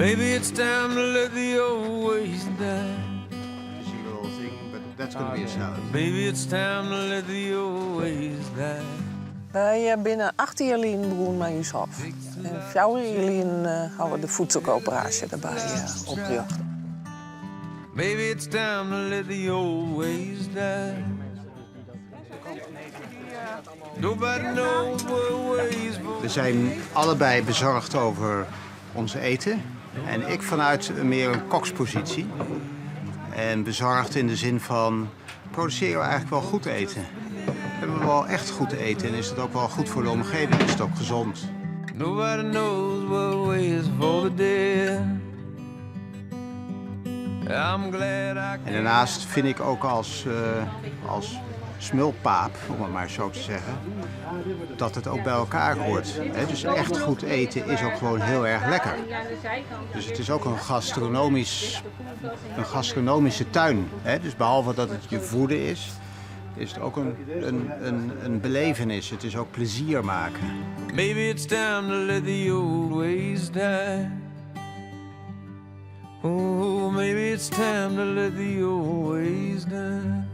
Maybe it's time to let the old ways die. Maybe it's time to let the old ways die. Wy binne acht jier lyn begûn mei ús hof. En fjouwer jier lyn hawwe we de voedselcoöperaasje derby oprjochte. Maybe it's time to let the old ways die. Nobody knows what ways We zijn allebei bezorgd over ons eten. En ik vanuit meer een kokspositie. En bezorgd in de zin van, produceren we eigenlijk wel goed eten? Hebben we wel echt goed eten en is het ook wel goed voor de omgeving? Is het ook gezond? Nobody knows what ways for the dead. I'm glad I En daarnaast vind ik ook als smulpaap, om het maar zo te zeggen, dat het ook bij elkaar hoort. Hè? Dus echt goed eten is ook gewoon heel erg lekker. Dus het is ook een gastronomische tuin. Hè? Dus behalve dat het je voeden is, is het ook een belevenis. Het is ook plezier maken. Maybe it's time to let the old ways die. Oh, maybe it's time to let the old ways die.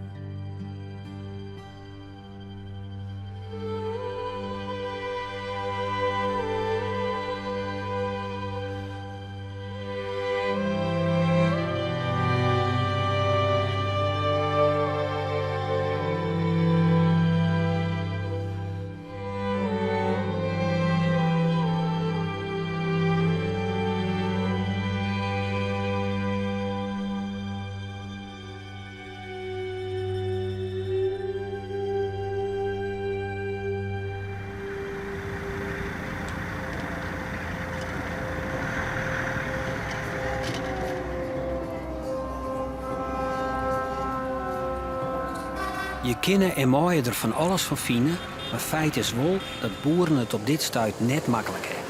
Je kinne en meie der fan alles fan fine, mar feit is wol dat boeren it op dit stuit net maklik hawwe.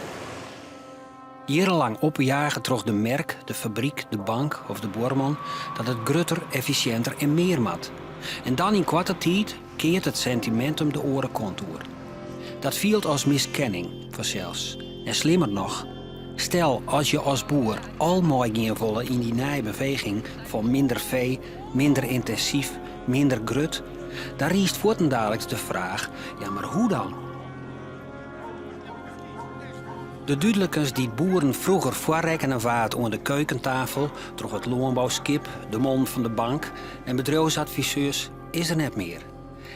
Jierrenlang opjage troch de merk, de fabryk, de bank of de buorman dat it grutter, effisjinter en mear moat. En dan yn koarte tiid keart it sentimint him de oare kant oer. Dat fielt as miskenning, fansels. En slimmer noch, stel as je as boer al meigean wolle yn dy nije beweging fan minder fee, minder yntinsyf, minder grut, dan riist fuortendaliks de fraach, ja mar hoe dan? De dúdlikens dy't boeren froeger foarrekkene waard oan de keukentafel troch it lânbouskip, de man fan de bank en bedriuwsadviseurs is der net mear.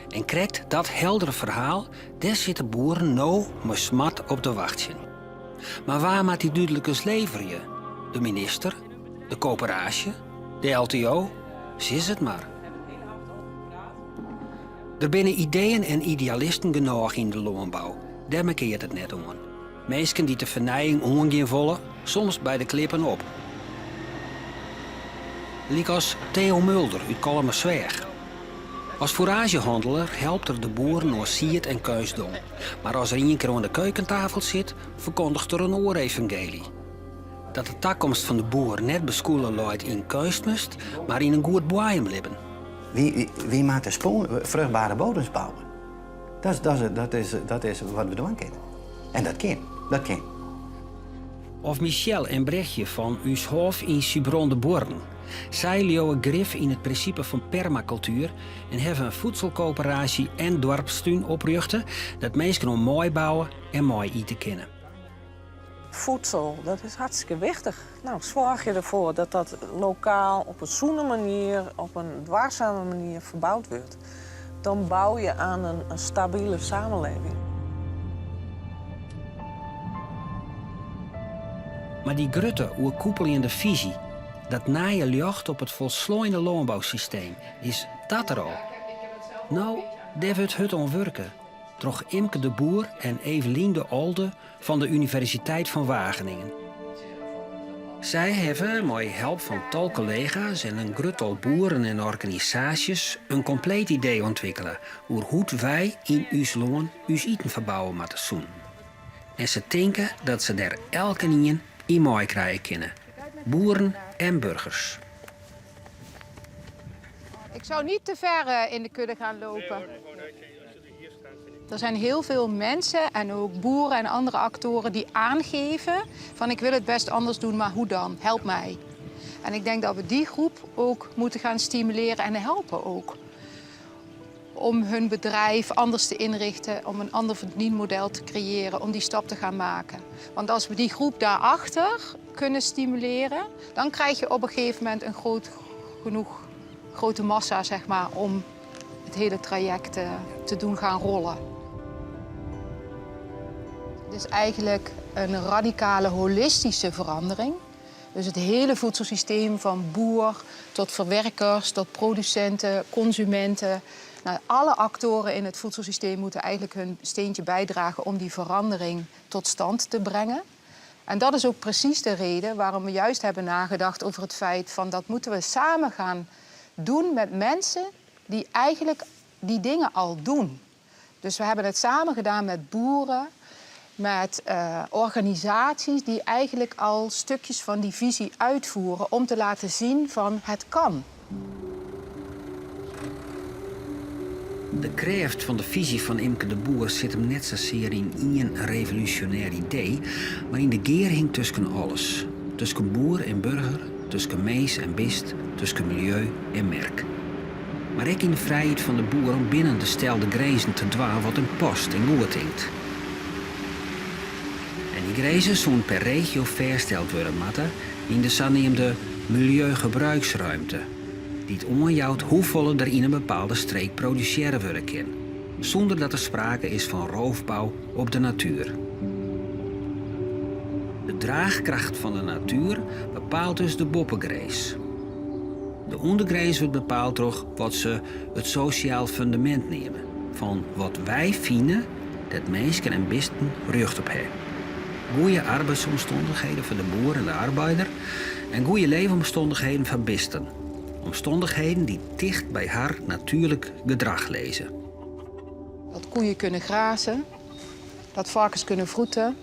En krekt dat heldere ferhaal, dêr sitte boeren no mei smart op te wachtsjen. Mar wa moat dy dúdlikens leverje? De minister? De koöperaasje? De LTO? Sis it mar. Der binne ideeën en idealisten genôch yn de lânbou, dêr mankeart it net oan. Minsken dy't de fernijing oangean wolle, soms by de klippen op. Lykas Theo Mulder út Kollumersweach. As foeraazjehanneler helpt er de boeren oan sied en keunstdong. Mar as er ien kear oan de keukentafel sit, ferkondiget er in oar evangeelje. Dat de takomst fan de boer net beskûle leit yn keunstmest, mar yn in goed boaiemlibben. Wy moatte fruchtbere bodems bouwe. Dat is wat we dwaan kinne. En dat kin, dat kin. Of Michel en Brechtje fan Us Hôf yn Sibrandabuorren. Sy leauwe grif yn it prinsipe fan permakultuer en hawwe in voedselkoöperaasje en doarpstún oprjochte dêr't minsken oan meibouwe en mei-ite kinne. Voedsel, dat is hartstikke wichtich. No, soargje derfoar dat dat lokaal op in sûne manier, op in duorsame manier ferboud wurdt. Dan bou je oan in stabile samenleving. Mar dy grutte oerkoepeljende fisy, dat nije ljocht op it folsleine lânbousysteem, is dat der al? No, dêr wurdt hurd oan wurke troch Imke de Boer en Evelien de Olde fan de Universiteit fan Wageningen. Sy hawwe mei help fan tal kollega's en in grut tal boeren en organisaasjes in kompleet idee ûntwikkele oer hoe't wy yn ús lân ús iten ferbouwe moatte soenen. En se tinke dat se dêr elkenien yn meikrije kinne, boeren en burgers. Ik zou niet te ver in de kudde gaan lopen. Er zijn heel veel mensen en ook boeren en andere actoren die aangeven van ik wil het best anders doen, maar hoe dan? Help mij. En ik denk dat we die groep ook moeten gaan stimuleren en helpen ook. Om hun bedrijf anders te inrichten, om een ander verdienmodel te creëren, om die stap te gaan maken. Want als we die groep daarachter kunnen stimuleren, dan krijg je op een gegeven moment een groot genoeg grote massa, zeg maar, om het hele traject eh, te doen gaan rollen. Het is eigenlijk een radicale holistische verandering. Dus het hele voedselsysteem van boer tot verwerkers, tot producenten, consumenten. Nou, alle actoren in het voedselsysteem moeten eigenlijk hun steentje bijdragen om die verandering tot stand te brengen. En dat is ook precies de reden waarom we juist hebben nagedacht over het feit van dat moeten we samen gaan doen met mensen die eigenlijk die dingen al doen. Dus we hebben het samen gedaan met boeren, met eh, organisaties die eigenlijk al stukjes van die visie uitvoeren om te laten zien van het kan. De krêft fan de fyzje fan Imke de Boer sit him net sasear yn ien revolúsjonêr idee, mar yn de gearhing tusken alles. Tusken boer en burger, tusken mins en bist, tusken miljeu en merk. Mar ek yn de frijheid fan de boer om binnen de stelde grinzen te dwaan wat him past en goedtinkt. En dy grinzen soene per regio fêststeld wurde moatte yn de saneamde miljeugebruiksruimte, dy't oanjout hoefolle der yn in bepaalde streek produsearre wurde kin, sûnder dat der sprake is fan roofbou op de natuer. De draachkracht fan de natuer bepaalt dus de boppegrins. De ûndergrins wurdt bepaald troch wat se it sosjaal fundamint neame, fan wat wy fine dêr't minsken en bisten rjocht op hawwe. Goede arbeidsomstannichheden foar de boer en de arbeider en goede leefomstannichheden foar bisten. Omstannichheden dy't ticht by har natuerlik gedrach lizze. Dat koeien kunnen grazen, dat varkens kunnen vroeten,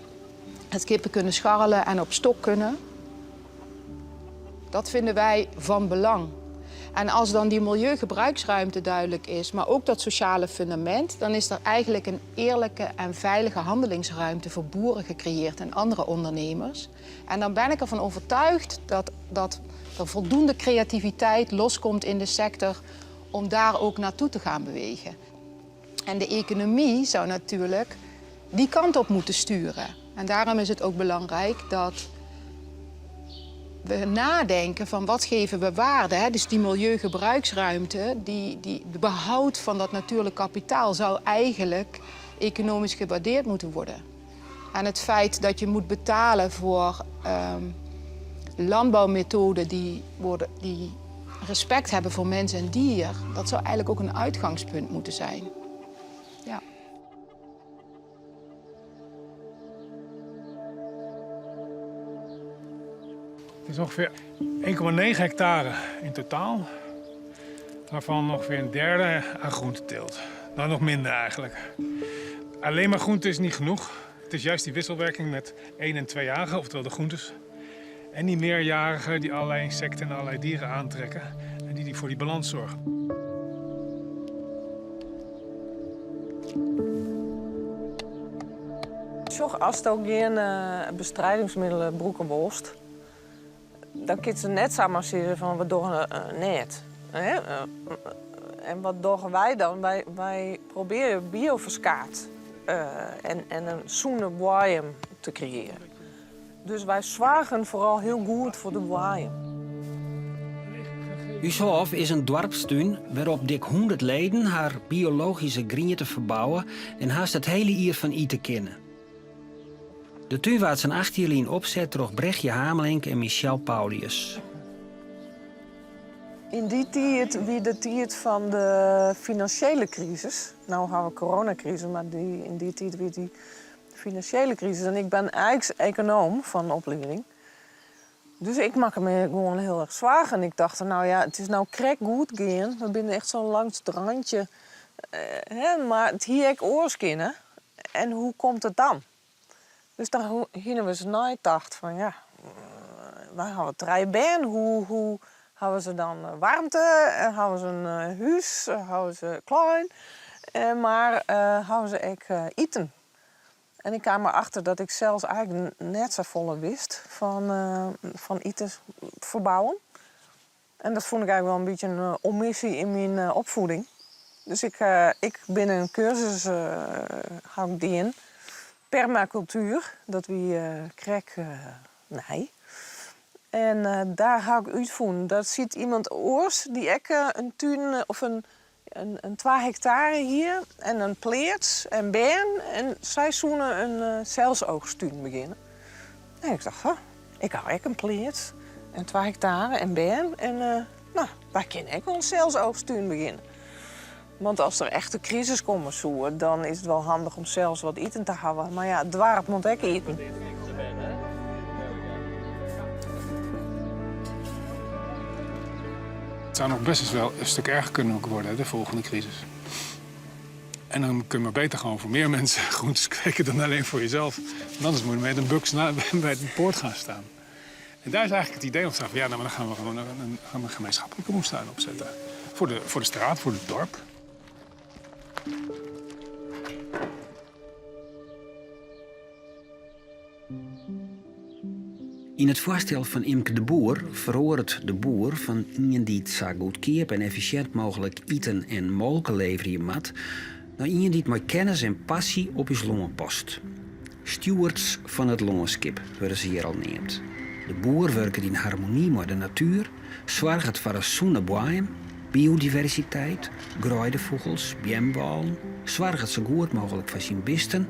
dat kippen kunnen scharrelen en op stok kunnen. Dat vinden wij van belang. En als dan die milieugebruiksruimte duidelijk is, maar ook dat sociale fundament, dan is er eigenlijk een eerlijke en veilige handelingsruimte voor boeren gecreëerd en andere ondernemers. En dan ben ik ervan overtuigd dat, dat er voldoende creativiteit loskomt in de sector om daar ook naartoe te gaan bewegen. En de economie zou natuurlijk die kant op moeten sturen. En daarom is het ook belangrijk dat we nadenken van wat geven we waarde. Hè? Dus die milieugebruiksruimte, die, die, de behoud van dat natuurlijk kapitaal zou eigenlijk economisch gewaardeerd moeten worden. En het feit dat je moet betalen voor landbouwmethoden die, worden, die respect hebben voor mens en dier, dat zou eigenlijk ook een uitgangspunt moeten zijn. Ja. Het is ongeveer 1,9 hectare in totaal. Waarvan ongeveer een derde aan groenteteelt. Nou, nog minder eigenlijk. Alleen maar groente is niet genoeg. Het is juist die wisselwerking met 1- en 2-jarigen, oftewel de groentes. En die meerjarigen die allerlei insecten en allerlei dieren aantrekken. En die, die voor die balans zorgen. Sjoch, ast ek gjin eh, bestrijdingsmiddelen brûke wolst, dan kinst net samar sizze fan we dogge net. Hè? En wat dogge wy dan? Wy, wy probearje bioferskaat en, en in sûne boaiem te kreëarjen. Dus wy soargje foaral hiel goed foar de boaiem. Us Hôf is in doarpstún wêrop't dik 100 leden har biologyske griente ferbouwe en hast it hiele jier fan ite kinne. De tún waard sa'n 8 jier lyn opset troch Brechtje Hamelink en Michel Paulius. Yn dy tiid wie de tiid fan de finansjele krisis. No ha we coronakrisis, mar dy, yn dy tiid wie dy finansjele krisis. En ik bin eigentlik ekonoom fan oplieding. Dus ik makke my gewoan hiel erch soargen. Ik tocht, no ja, it is no krekt goed gien. We binne echt sa langs it rântsje. Eh, hè, mar it hie ek oars kinnen. En hoe komt it dan? Dus dan hiene we ris neitocht fan ja, wy hawwe trije bern. Hoe, hoe hawwe se dan waarmte? Hawwe se in hûs? Hawwe se klean? Mar hawwe se ek iten. En ik kaam erachter dat ik sels eigentlik net safolle wist fan iten ferbouwen. En dat fûn ik eigentlik wol in bytsje in omissy yn myn opfieding. Dus ik, ik bin in kursus ha ik dien, permakultuer, dat wie krekt nij. En dêr ha ik útfûn dat siet iemand oars dy't ek in tún of in twa hektare hie en in pleats en bern en sy soene in selsoogstún begjinne. En ik tocht, ik ha ek in pleats en twa hektare en bern en no, wy kinne ek wol in selsoogstún begjinne. Want as der echt in krisis komme soe, dan is it wol handich om sels wat iten te hawwen. Mar ja, it doarp moat ek iten. Het zou nog best eens wel een stuk erger kunnen worden, de volgende crisis. En dan kun je maar beter gewoon voor meer mensen groentes kweken dan alleen voor jezelf. Want anders moet je met een buks bij de poort gaan staan. En daar is eigenlijk het idee ontstaan van ja, nou, maar dan gaan we gewoon een gemeenschappelijke moestuin opzetten. Voor de straat, voor het dorp. Yn it foarstel fan Imke de Boer feroaret de boer fan ien dy't sa goedkeap en effisjint mooglik iten en molke leverje moat, nei ien dy't mei kennis en passy op ús lân past. Stewards fan it lânskip wurde se hjir al neamd. De boer wurket yn harmony mei de natuer, soarget foar in sûne boaiem, biodiversiteit, greidefûgels, beamwâlen, soarget sa goed mooglik foar syn bisten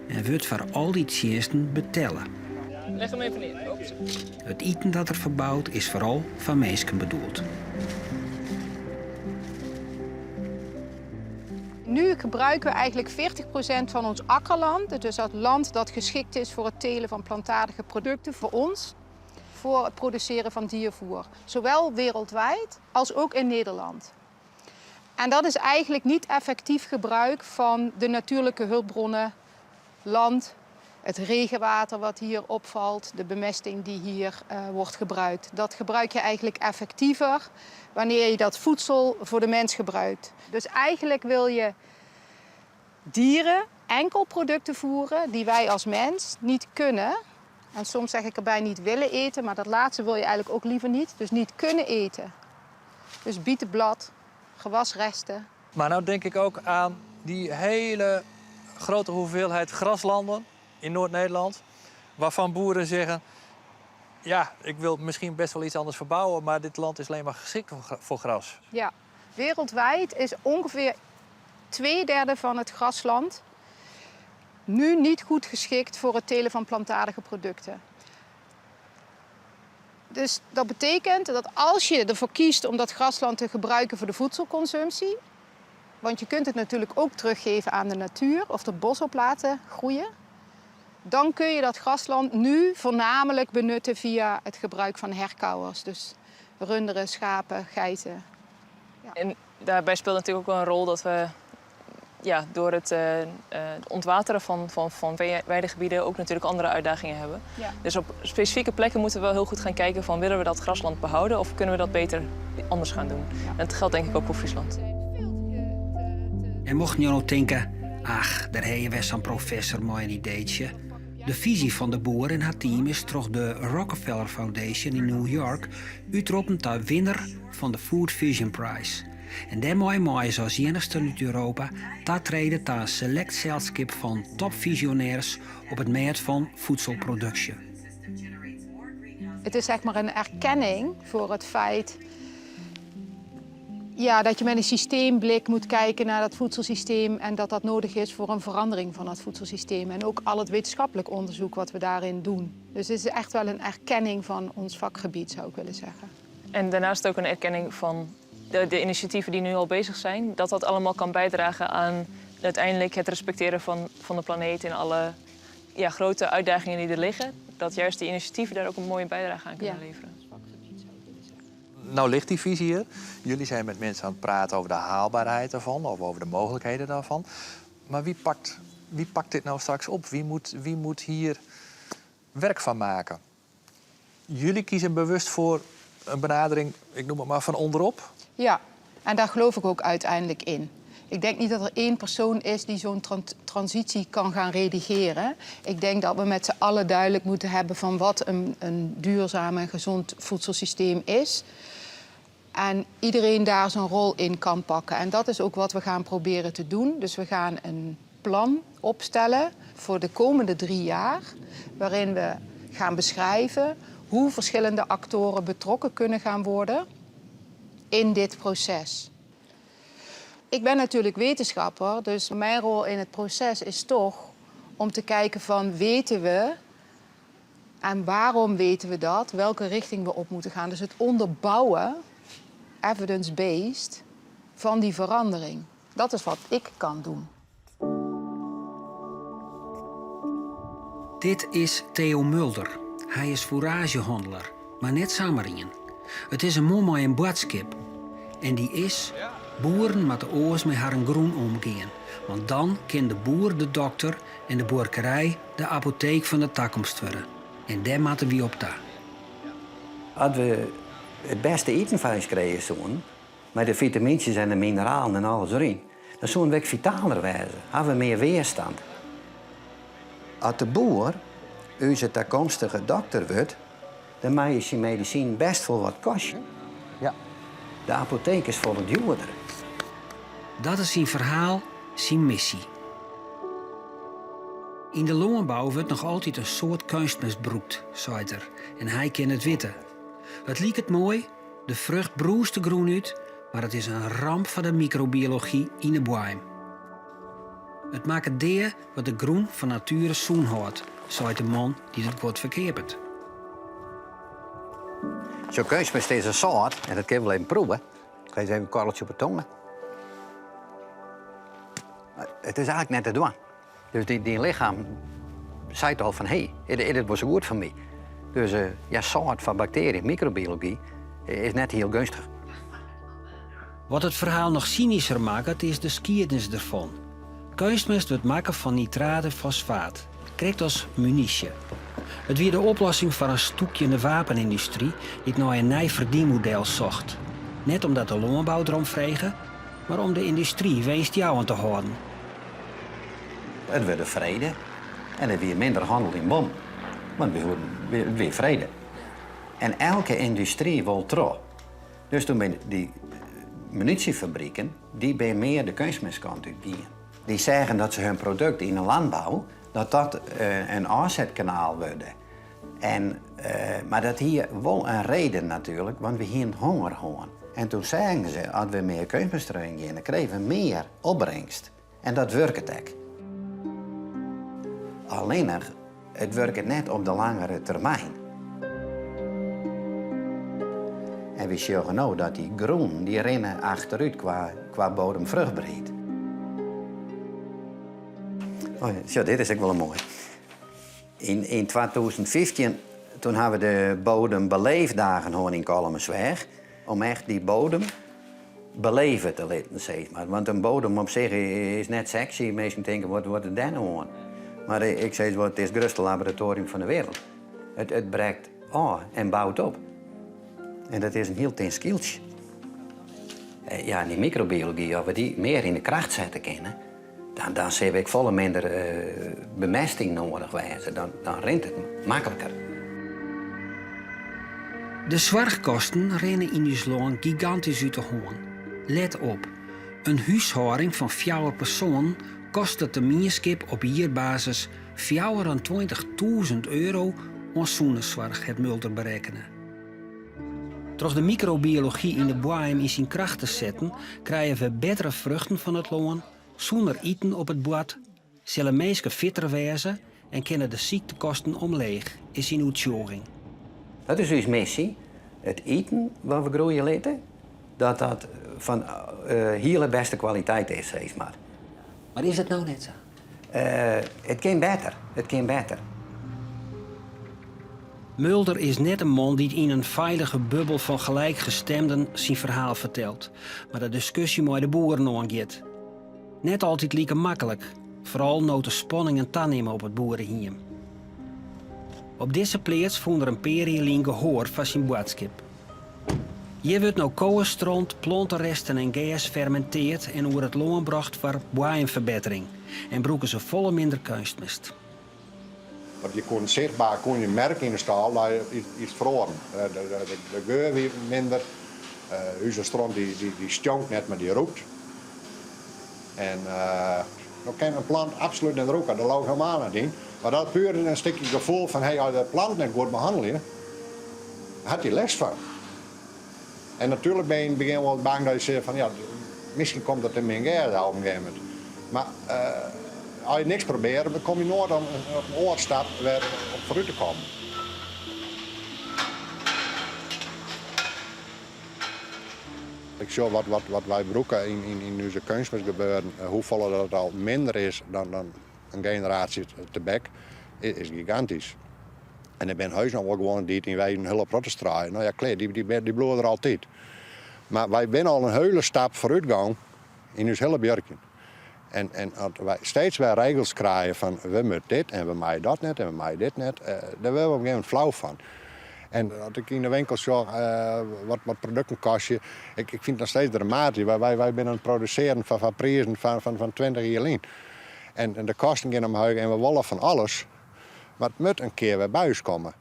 en wurdt foar al dy tsjinsten betelle. Leg hem even neer. It iten dat er ferbout is foaral foar minsken bedoeld. Nu gebruiken we eigenlijk 40% van ons akkerland, dus dat land dat geschikt is voor het telen van plantaardige producten voor ons, voor het produceren van diervoer. Zowel wereldwijd als ook in Nederland. En dat is eigenlijk niet effectief gebruik van de natuurlijke hulpbronnen, land, het regenwater wat hier opvalt, de bemesting die hier wordt gebruikt. Dat gebruik je eigenlijk effectiever wanneer je dat voedsel voor de mens gebruikt. Dus eigenlijk wil je dieren enkel producten voeren die wij als mens niet kunnen. En soms zeg ik erbij niet willen eten, maar dat laatste wil je eigenlijk ook liever niet. Dus niet kunnen eten. Dus bietenblad, gewasresten. Maar nou denk ik ook aan die hele grote hoeveelheid graslanden in Noord-Nederland, waarvan boeren zeggen, ja, ik wil misschien best wel iets anders verbouwen, maar dit land is alleen maar geschikt voor gras. Ja, wereldwijd is ongeveer 2/3 van het grasland nu niet goed geschikt voor het telen van plantaardige producten. Dus dat betekent dat als je ervoor kiest om dat grasland te gebruiken voor de voedselconsumptie, want je kunt het natuurlijk ook teruggeven aan de natuur of er bos op laten groeien, dan kun je dat grasland nu voornamelijk benutten via het gebruik van herkauwers. Dus runderen, schapen, geiten. Ja. En daarbij speelt natuurlijk ook wel een rol dat we, ja, door het ontwateren van weidegebieden ook natuurlijk andere uitdagingen hebben. Dus op specifieke plekken moeten we wel heel goed gaan kijken van willen we dat grasland behouden of kunnen we dat beter anders gaan doen. En dat geldt denk ik ook voor Friesland. En mocht je nou denken, ach, daar heb je wel zo'n professor mooi een ideetje. De visie van de boer en haar team is troch de Rockefeller Foundation in New York útroppen ta winner fan de Food Vision Prize. En dêrmei meie se as iennichste út Europa tatrede ta in selekt selskip fan topvisionêrs op it mêd fan voedselproduksje. Het is een erkenning voor het feit, ja, dat je met een systeemblik moet kijken naar dat voedselsysteem en dat dat nodig is voor een verandering van dat voedselsysteem. En ook al het wetenschappelijk onderzoek wat we daarin doen. Dus het is echt wel een erkenning van ons vakgebied, zou ik willen zeggen. En daarnaast ook een erkenning van de initiatieven die nu al bezig zijn. Dat dat allemaal kan bijdragen aan uiteindelijk het respecteren van de planeet en alle, ja, grote uitdagingen die er liggen. Dat juist die initiatieven daar ook een mooie bijdrage aan kunnen leveren. Nou ligt die visie hier. Jullie zijn met mensen aan het praten over de haalbaarheid daarvan of over de mogelijkheden daarvan. Maar wie pakt dit nou straks op? Wie moet hier werk van maken? Jullie kiezen bewust voor een benadering, ik noem het maar, van onderop? Ja, en daar geloof ik ook uiteindelijk in. Ik denk niet dat er één persoon is die zo'n transitie kan gaan redigeren. Ik denk dat we met z'n allen duidelijk moeten hebben van wat een, een duurzaam en gezond voedselsysteem is. En iedereen daar zijn rol in kan pakken. En dat is ook wat we gaan proberen te doen. Dus we gaan een plan opstellen voor de komende drie jaar, waarin we gaan beschrijven hoe verschillende actoren betrokken kunnen gaan worden in dit proces. Ik ben natuurlijk wetenschapper, dus mijn rol in het proces is toch om te kijken van weten we en waarom weten we dat, welke richting we op moeten gaan. Dus het onderbouwen, evidence-based, van die verandering. Dat is wat ik kan doen. Dit is Theo Mulder. Hy is foeraazjehanneler, mar net samar ien. It is in man mei in boadskip. En dy is, boeren moatte oars mei harren grûn omgean, want dan kin de boer de dokter en de buorkerij de apoteek fan de takomst wurde. En dêr moatte wy op ta. As we it bêste iten foar ús krije soenen, mei de fitamyntsjes en de mineralen en alles deryn, dan soenen we ek fitaler wêze, hawwe we mear weerstand. As de boer ús takomstige dokter wurdt, dan meie syn medisinen bêst wol wat kostje. Ja. De apoteek is folle djoerder. Dat is syn ferhaal, syn missy. Yn de lânbou wurdt noch altyd in soad keunstmest brûkt, seit er, en hy kin it witte. It liket moai, de frucht brûst de grûn út, mar it is in ramp foar de mikrobiology yn 'e boaiem. It makket dea wat de grûn fan natuere sûn hâldt, seit de man dy't it guod ferkeapet. Sjoch, keunstmest is in sâlt en dat kinne we wol even proeve. Ik lis even in korreltsje op 'e tonge. It is eigentlik net te dwaan. Dus dyn lichem seit al fan hé, is dit wol sa goed foar my? Dus ja, sâlt foar baktearje, mikrobiology is net hiel geunstich. Wat it ferhaal noch synysker makket is de skiednis derfan. Keunstmest wurdt makke fan nitraat en fosfaat, krekt as munysje. It wie de oplossing foar in stûkjende wapenyndustry dy't nei in nij ferdienmodel socht. Net omdat de lânbou derom frege, mar om de yndustry winstjouwend te hâlden. It wurde frede en der wie minder hannel yn bom, want it wie frede. En elke yndustry wol troch. Dus doe binne dy munysjefabriken, dy binne mear de keunstmestkant út gien. Dy seagen dat se hun produkt yn de landbou, dat dat in ôfsetkanaal wurde. En, mar dat hie wol in reden natuerlik, want we hienen honger hân. En doe seagen se, as we mear keunstmeststruien gean, dan krije we mear opbringst. En dat wurket ek. Allinnich, it wurket net op de langere termyn. En we sjogge no dat dy grûnen dy rinne achterút kwa, kwa bodemvruchtberheid. Oh ja, sjoch, dit is ek wol in moai. Yn, yn 2015 toen ha we de bodembeleefdagen hân yn Kollumersweach om echt dy bodem beleve te litten, sis mar. Want in bodem op sich is net sexy. Minsken tinke, wat wat is dêr no oan? Mar ik sis wol, it is it grutste laboratoarium fan de wereld. It, it brekt ôf en bout op. En dat is in hiel tin skyltsje. Eh, ja, dy mikrobiology, as we dy mear yn de kracht sette kinne, dan, dan sille we ek folle minder eh, bemesting noadich wêze. Dan, dan rint it makliker. De soarchkosten rinne yn ús lân gigantysk út de hân. Let op, in húshâlding fan fjouwer persoanen kostet de mienskip op jierbasis 24.000 euro oan sûnenssoarch, hat Mulder berekkene. Troch de mikrobiology yn de boaiem yn syn kracht te setten, krije we bettere fruchten fan it lân, sûner iten op it board, sille minsken fitter wêze en kinne de syktekosten omleech, is syn oertsjûging. Dat is ús missy, it iten wat we groeie litte, dat dat fan hiele bêste kwaliteit is, sis mar. Mar is it no net sa? It kin better, it kin better. Mulder is net in man dy't yn in feilige bubbel fan gelijkgestemden syn ferhaal fertelt, mar de diskusje mei de boeren oangiet. Net altyd like maklik, foaral no't de spanningen tanimme op it boerehiem. Op dizze pleats fûn er in pear jier lyn gehoar foar syn boadskip. Hjir wurdt no kowestront, planteresten en gers ferminteard en oer it lân brocht foar boaiemferbettering en brûke se folle minder keunstmest. Want je koenen sichtber koenen je merke yn de stâl dat iets feroaren. De geur wie minder, ús stront dy stjonkt net, mar dy rûkt. En no kin in plant absolút net rûke, dêr leau ik helemaal net yn. Mar dat puer in stikje gefoel fan hey, as je de plant net goed behannelje, hat dy lêst fan. En natuerlik bin je yn it begjin wol bang dat je sizze fan ja, miskien komt dat yn myn gers op in gegeven momint. Mar as je niks probearje, dan komme je noait op in oare stap wer op foarút te kommen. Ik sjoch wat wy brûke yn ús keunstmestgebeuren, hoefolle dat al minder is dan in generaasje tebek, is gigantysk. En der binne heus noch wol guon dy't yn wezen in hiele protte straaie. No ja, klear, dy bliuwe der altyd. Mar wy binne al in hiele stap foarút gong yn ús hiele buorkjen. En as wy steeds wer regels krije fan we moatte dit en we meie dat net en we meie dit net, dêr wurde we op in gegeven momint flau fan. En as ik yn de winkel sjoch wat produkten kostje, ik fyn it noch steeds dramatysk. Wy binne oan it produsearjen foar prizen fan 20 jier lyn. En de kosten gean omheech en we wolle fan alles. Mar it moat in kear wer by ús komme.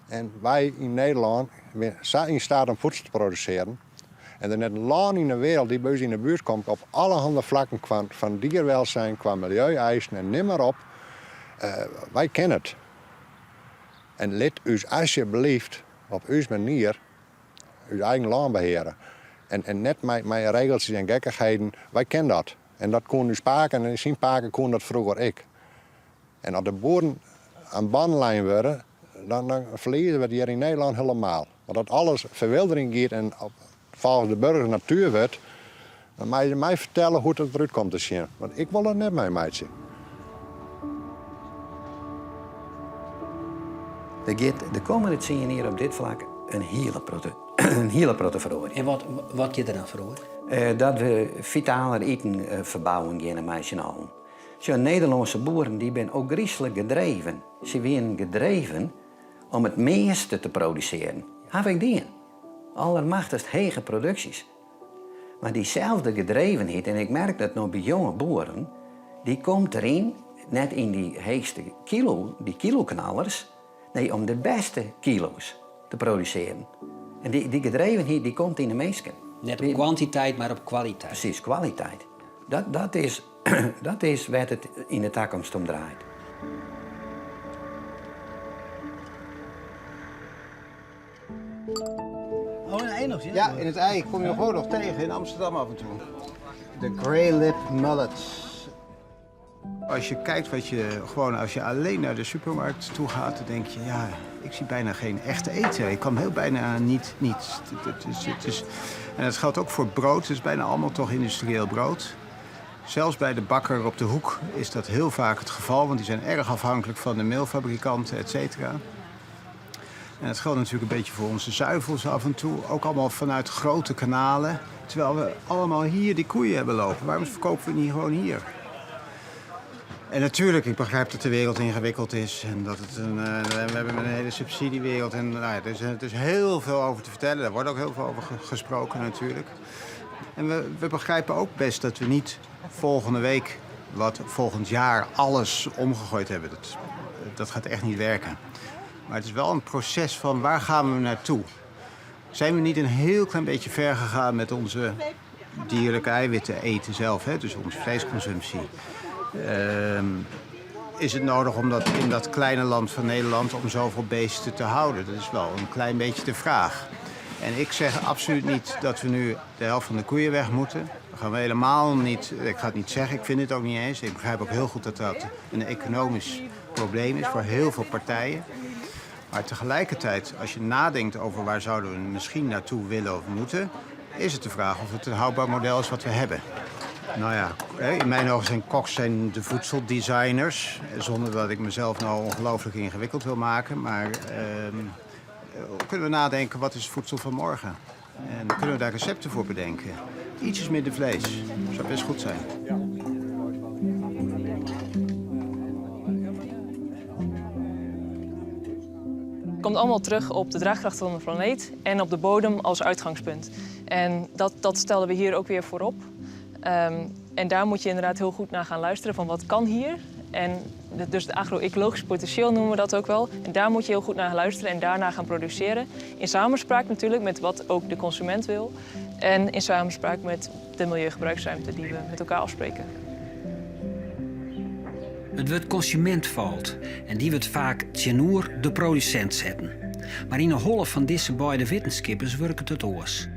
En wy yn Nederlân binne sa yn steat om voedsel te produsearjen. En der net in lân yn de wereld dy't by ús yn de buert komt op allerhande flakken kwa fan dierwelzijn, kwa miljeu-eisen en nim mar op. Wy kinne it. En lit ús asjebleaft op ús manier ús eigen lân beheare. En net mei regeltsjes en gekkichheden. Wy kinne dat. En dat koenen ús paken en syn paken koenen dat froeger ek. En as de boeren aan bannen lein wurde, dan ferlieze we it hjir yn Nederlân hielemaal. Want as alles ferwyldering giet en folgens de burger natuer wurdt, dan meie se my fertelle hoe't it derút komt te sjen. Want ik wol dat net meimeitsje. Der giet de kommende tsien jier op dit flak in hiele protte, in hiele protte feroarjen. En wat, wat giet der dan feroarjen? Dat we fitaler iten ferbouwen geane mei syn allen. Sjoch, Nederlânske boeren dy binne ôfgryslik gedreven. Sy wienen gedreven om it measte te produsearjen. Haw ik dien. Allermachtichst hege produksjes. Mar dyselde gedrevenheid, en ik merk dat no by jonge boeren, dy komt deryn, net yn dy heechste kilo, dy kiloknallers, nee, om de bêste kilo's te produsearjen. En dy gedrevenheid dy komt yn de minsken. Net op kwantiteit, mar op kwaliteit. Presys, kwaliteit. Dat is Dat is wêr't it yn de takomst om draait. Oh, in ei nog? Ja, in het ei kom je gewoon nog tegen in Amsterdam af en toe. De Grey Lip Mullet. Als je kijkt wat je gewoon, als je alleen naar de supermarkt toe gaat, dan denk je, ja, ik zie bijna geen echte eten. Ik kan heel bijna niet, niet. Het is, en dat geldt ook voor brood. Het is bijna allemaal toch industrieel brood. Zelfs bij de bakker op de hoek is dat heel vaak het geval, want die zijn erg afhankelijk van de meelfabrikanten, et cetera. En dat geldt natuurlijk een beetje voor onze zuivels af en toe. Ook allemaal vanuit grote kanalen. Terwijl we allemaal hier die koeien hebben lopen. Waarom verkopen we het niet gewoon hier? En natuurlijk, ik begrijp dat de wereld ingewikkeld is. En dat het een, we hebben een hele subsidiewereld. En nou ja, er is heel veel over te vertellen. Daar wordt ook heel veel over gesproken natuurlijk. En we begrijpen ook best dat we niet volgende week, wat volgend jaar, alles omgegooid hebben. Dat gaat echt niet werken. Maar het is wel een proces van waar gaan we naartoe? Zijn we niet een heel klein beetje ver gegaan met onze dierlijke eiwitten eten zelf, hè? Dus onze vleesconsumptie? Is het nodig om dat in dat kleine land van Nederland om zoveel beesten te houden? Dat is wel een klein beetje de vraag. En ik zeg absoluut niet dat we nu de helft van de koeien weg moeten. Dat gaan we helemaal niet. Ik ga het niet zeggen, ik vind het ook niet eens. Ik begrijp ook heel goed dat dat een economisch probleem is voor heel veel partijen. Maar tegelijkertijd, als je nadenkt over waar zouden we misschien naartoe willen of moeten, is het de vraag of het een houdbaar model is wat we hebben. Nou ja, in mijn ogen zijn koks zijn de voedseldesigners. Zonder dat ik mezelf nou ongelooflijk ingewikkeld wil maken. Maar kunnen we nadenken, wat is voedsel van morgen? En kunnen we daar recepten voor bedenken? Ietsjes minder vlees, zou best goed zijn. Komt allemaal terug op de draagkracht van de planeet en op de bodem als uitgangspunt. En dat, dat stelden we hier ook weer voorop. En daar moet je inderdaad heel goed naar gaan luisteren van wat kan hier. En dus het agro-ecologisch potentieel noemen we dat ook wel. En daar moet je heel goed naar luisteren en daarna gaan produceren. In samenspraak natuurlijk met wat ook de consument wil. En in samenspraak met de milieugebruiksruimte die we met elkaar afspreken. It wurd konsumint falt en dy wurdt faak tsjinoer de produsint setten. Mar yn 'e holle fan dizze beide wittenskippers wurket it oars.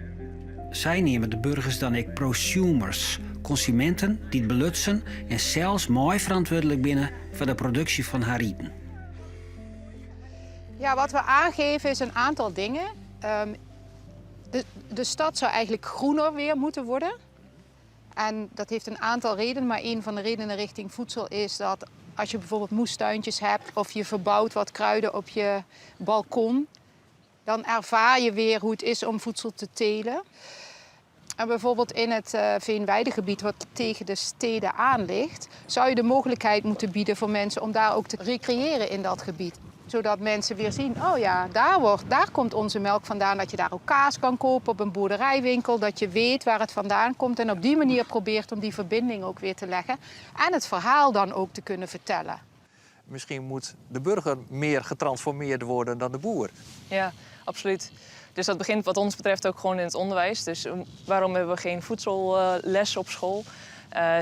Sy neame de burgers dan ek prosumers, konsuminten dy't belutsen en sels mei-ferantwurdlik binne foar de produksje fan har iten. Ja, wat we aangeven is een aantal dingen. De stad zou eigenlijk groener weer moeten worden. En dat heeft een aantal redenen, maar een van de redenen richting voedsel is dat als je bijvoorbeeld moestuintjes hebt of je verbouwt wat kruiden op je balkon, dan ervaar je weer hoe het is om voedsel te telen. En bijvoorbeeld in het veenweidegebied wat tegen de steden aan ligt, zou je de mogelijkheid moeten bieden voor mensen om daar ook te recreëren in dat gebied. Zodat mensen weer zien, oh ja, daar komt onze melk vandaan. Dat je daar ook kaas kan kopen op een boerderijwinkel. Dat je weet waar het vandaan komt. En op die manier probeert om die verbinding ook weer te leggen. En het verhaal dan ook te kunnen vertellen. Misschien moet de burger meer getransformeerd worden dan de boer. Ja, absoluut. Dus dat begint wat ons betreft ook gewoon in het onderwijs. Dus waarom hebben we geen voedselles op school?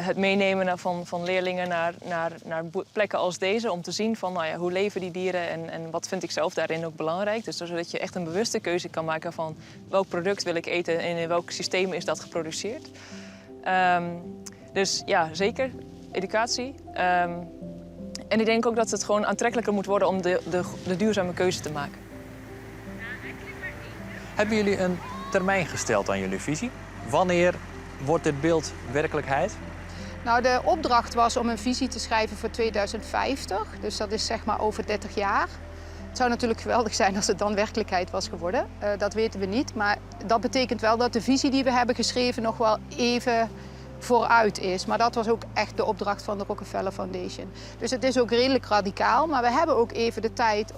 Het meenemen van leerlingen naar plekken als deze... om te zien van, nou ja, hoe leven die dieren en wat vind ik zelf daarin ook belangrijk. Dus zodat je echt een bewuste keuze kan maken van welk product wil ik eten en in welk systeem is dat geproduceerd. Dus ja, zeker. Educatie. En ik denk ook dat het gewoon aantrekkelijker moet worden om de duurzame keuze te maken. Hebben jullie een termijn gesteld aan jullie visie? Wanneer wordt dit beeld werkelijkheid? De opdracht was om een visie te schrijven voor 2050. Dus dat is over 30 jaar. Het zou natuurlijk geweldig zijn als het dan werkelijkheid was geworden. Dat weten we niet. Maar dat betekent wel dat de visie die we hebben geschreven nog wel even vooruit is. Maar dat was ook echt de opdracht van de Rockefeller Foundation. Dus het is ook redelijk radicaal, maar we hebben ook even de tijd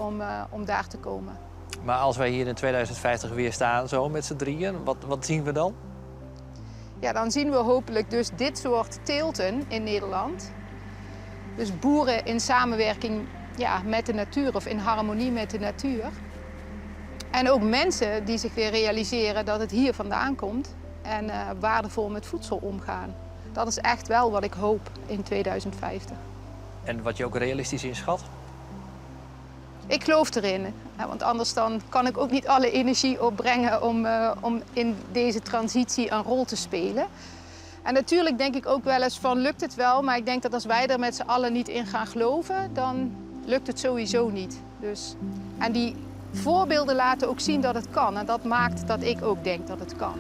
om daar te komen. Maar als wij hier in 2050 weer staan, zo met z'n drieën, wat zien we dan? Ja, dan zien we hopelijk dus dit soort teelten in Nederland. Dus boeren in samenwerking met de natuur of in harmonie met de natuur. En ook mensen die zich weer realiseren dat het hier vandaan komt en waardevol met voedsel omgaan. Dat is echt wel wat ik hoop in 2050. En wat je ook realistisch inschat? Ik geloof erin, hè, want anders dan kan ik ook niet alle energie opbrengen om in deze transitie een rol te spelen. En natuurlijk denk ik ook wel eens van, lukt het wel? Maar ik denk dat als wij er met z'n allen niet in gaan geloven, dan lukt het sowieso niet. En die voorbeelden laten ook zien dat het kan. En dat maakt dat ik ook denk dat het kan.